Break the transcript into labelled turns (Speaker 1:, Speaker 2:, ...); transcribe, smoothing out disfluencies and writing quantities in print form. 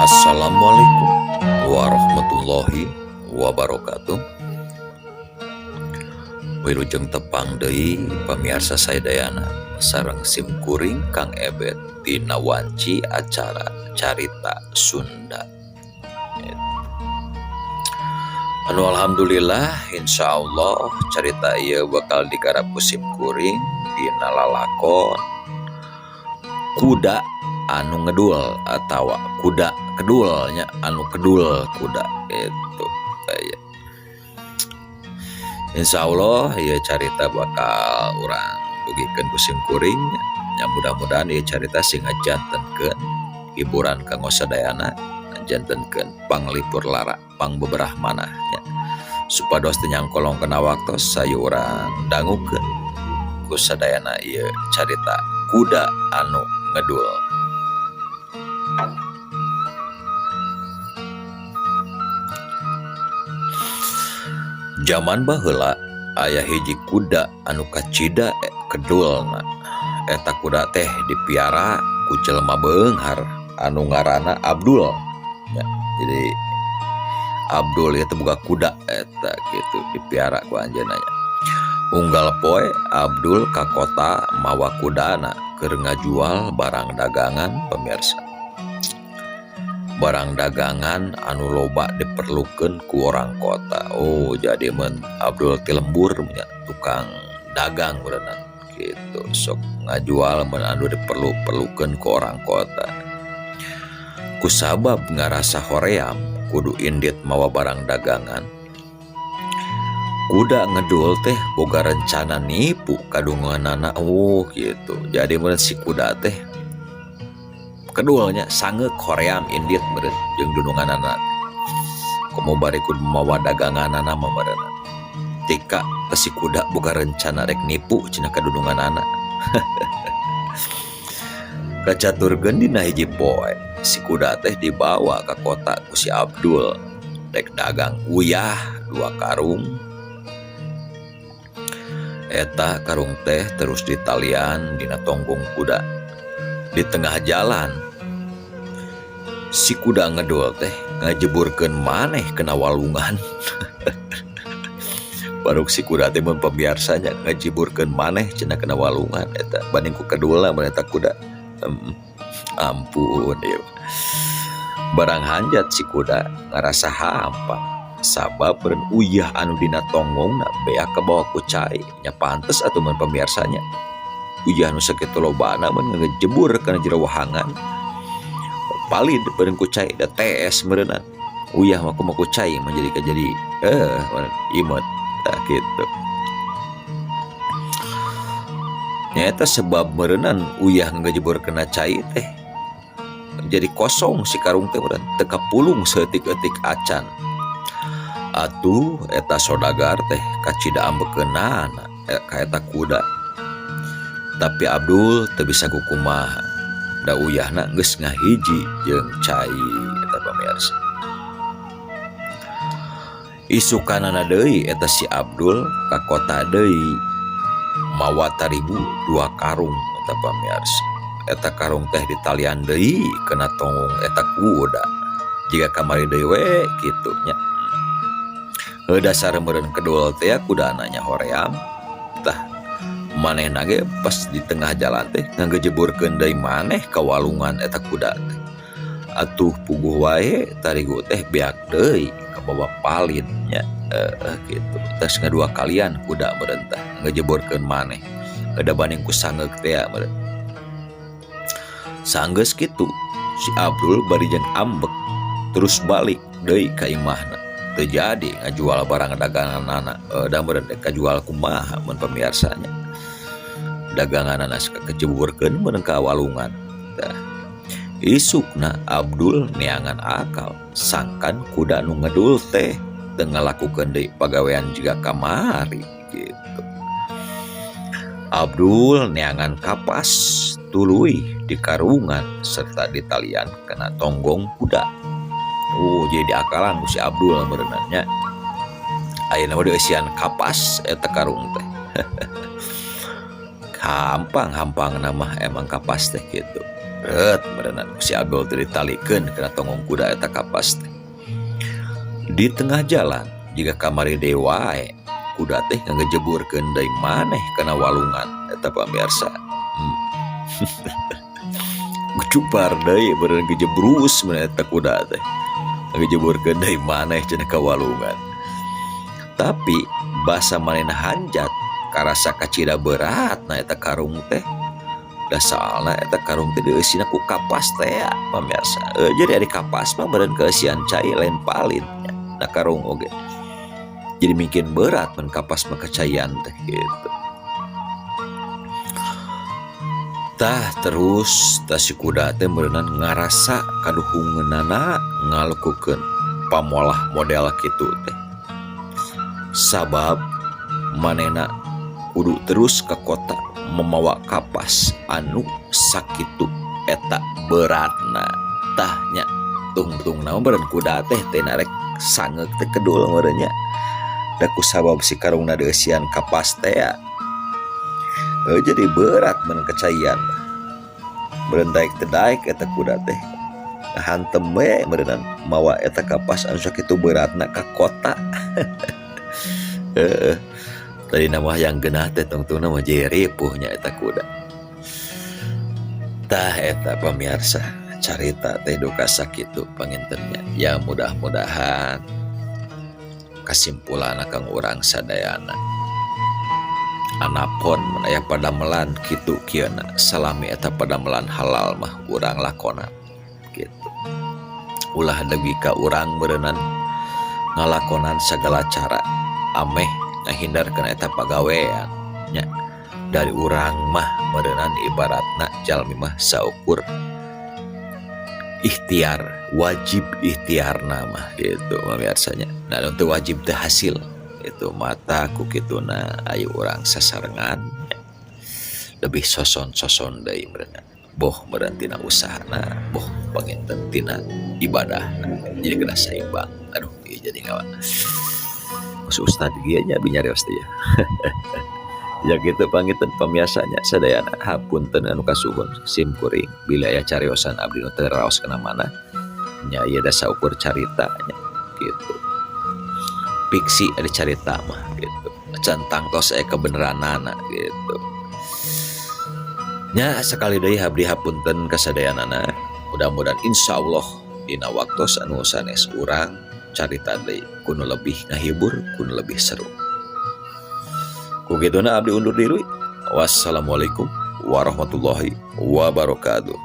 Speaker 1: Assalamualaikum warahmatullahi wabarakatuh. Wilujeng tepang deui pamiarsa sadayana sareng sim kuring Kang Ebet dina wanci acara Carita Sunda. Anu alhamdulillah insyaallah carita ieu bakal digarap ku sim kuring dina lalakon Kuda anu ngedul atawa kuda kedul nya anu kedul kuda itu aya. Insyaallah ieu carita bakal urang dugikeun ku sim kuring nya, mudah-mudahan ieu carita sing ngajantenkeun hiburan kanggo sadayana, jantenkeun panglipur lara pangbeberah manah nya, supados teu nyangkolong kana waktos sayu urang dangukeun ku sadayana ieu carita Kuda anu ngedul. Jaman baheula aya hiji kuda anu kacida kedulna. Eta kuda teh dipiara ku jelema beunghar anu ngaranna Abdul. Ya, jadi Abdul ieu teh boga kuda eta kitu dipiara ku anjeunna nya. Unggal poe Abdul ka kota mawa kudana keur ngajual barang dagangan pemirsa. Barang dagangan anu loba diperlukeun ku orang kota. Oh, jadi mun Abdul ti lembur nya tukang dagang beunang gitu, sok ngajual mun anu diperlu-perlukeun ku orang kota. Kusabab ngarasa hoream kudu indit mawa barang dagangan. Kuda ngedul teh boga rencana nipu kadunganana. Oh gitu. Jadi meureun si kuda teh kedulnya sangeuk hoream indit meureun jeung dununganana. Komo bari kudu mawa daganganana mah meureun. Tika teh si kuda boga rencana rek nipu cenah kadununganana. Kacaturkeun dina hiji poe si kuda teh dibawa ka kota ku si Abdul rek dagang uyah 2 karung. Eta karung teh terus ditalian dina tonggong kuda. Di tengah jalan si kuda ngedul teh ngajeburkeun maneh kena walungan. Baruk si kuda teh mun pamiarsanya ngajeburkeun maneh cenah kena walungan eta banding ku kedulna mun eta kuda. Ampun ieu. Barang hanjat si kuda ngarasa hampa sabab meureun uyah anu dina tonggongna beak kabawa ku cai nya pantes atuh mun pamiarsanya. Uyah nu sakitu lobana mun ngejebur kana jero wahangan palid meureun ku cai da tees meureunna. Uyah mah kumaha ku cai mun jadi kajadi imeut tah kitu. Nyaeta sebab meureunnan uyah ngejebur kana cai teh jadi kosong si karung teh meureun teu kapulung saeutik-eutik acan. Atuh eta sodagar teh kacida ambekeunana ka eta kuda. Tapi Abdul teu bisa kukumaha da uyahna geus ngahiji jeung cai eta pamirsa. Isukanana deui eta si Abdul ka kota deui mawa tarigu 2 karung eta pamirsa. Eta karung teh ditalian deui kana tonggong eta kuda. Jiga kamari deui we kitu nya. Heuh dasar meureun kedul teh ya kudana nya hoream. Tah manehna ge pas di tengah jalan teh ngagejeburkeun deui maneh ka walungan eta kuda teh. Atuh puguh wae tarigu teh beak deui kabawa palid nya kitu. Tos ngadua kalian kuda meureun tah ngajeburkeun maneh. Da banding ku sangeuk teh ya meureun. Sanggeus kitu si Abdul bari jeung ambek terus balik deui ka imahna. Teu jadi ngajual barang daganganana. Da meureun teh kajual kumaha mun pamiarsanya. Daganganana kajeburkeun meureun ka walungan. Tah isukna Abdul neangan akal sangkan kuda nu ngedul teh teu ngalakukeun deui pagawean jiga kamari gitu. Abdul neangan kapas tuluy di karungan serta ditalian kana tonggong kuda. Oh, jadi diakalan ku si Abdul meureunna nya. Ayeuna mah dieusian kapas eta karung teh. Hampang-hampang nama emang kapas teh kitu. Reut meureunna. Si Abdul teh ditalikeun kana tonggong kuda eta kapas teh. Di tengah jalan jiga kamari deui wae kuda teh ngagejeburkeun deui maneh kana walungan eta pamirsa. Gecupar deui beureun gejebrus mun eta kuda teh. Ngagejeburkeun deui maneh cenah ka walungan. Tapi basa manehna hanjat karasa kacida berat na eta karung teh. Da soalna eta karung teh dieusina ku kapas teh ya pamirsa. Jadi ari kapas mah meureun keeusian cai lain palin nya na karung oge. Jadi mungkin berat mun kapas mah kacaian teh gitu. Tah terus tah si kuda teh meureunan ngarasa kaduhungeunana ngalakukeun pamolah model kitu teh. Sabab manehna kudu terus ka kota memawa kapas anu sakitu eta beratna. Tah nya tungtungna mah meureun kuda teh teh narek sangeuk teh kedul meureun nya. Da kusabab si karungna dieusian kapas teh ya. Jadi berat mun kecaian. Meureun daek teu daek eta kuda teh. Hantem we meureunnan mawa eta kapas anu sakitu beratna ka kota. Heeh. Tadi nama yang genah teh tungtungna mah jadi ripuh nya eta kuda. Tah eta pamirsa carita teh duka sakitu pangintennya. Ya mudah-mudahan kasimpulanna kang urang sadayana. Anapon mun aya padamelan kitu kieuna salami eta padamelan halal mah urang lakonan gitu. Ulah dugi ka urang meureunan ngalakonan sagala cara ameh ngahindar kana eta pagawean nya. Dari urang mah meureunan ibaratna jalmi mah saukur ikhtiar, wajib ikhtiarna mah gitu pamiarsanya. Nah untuk wajib teh hasil itu mata ku kituna ayo urang sasarengan lebih soson-soson deui meureunna. Boh meureun tina usahana, boh panginten tina ibadahna. Jadi kena saimbang. Aduh, ieu jadi ngawa. Mas ustad ieu nya abdi nyarios teh ya. Ya gitu panginten pamiarsanya sadayana hapunten anu kasuhun sim kuring bila aya cariosan abdi nu teu raos kana mana nya ieu da saukur carita nya gitu. Fiksi ada carita mah gitu. Can tangtos aya kebenaranana gitu. Nya sakali deui abdi hapunten kasadayanana. Mudah-mudahan insyaallah dina waktos anu sanes urang carita deui kuno lebih ngahibur, kuno lebih seru. Ku kituna abdi undur diri. Wassalamualaikum warahmatullahi wabarakatuh.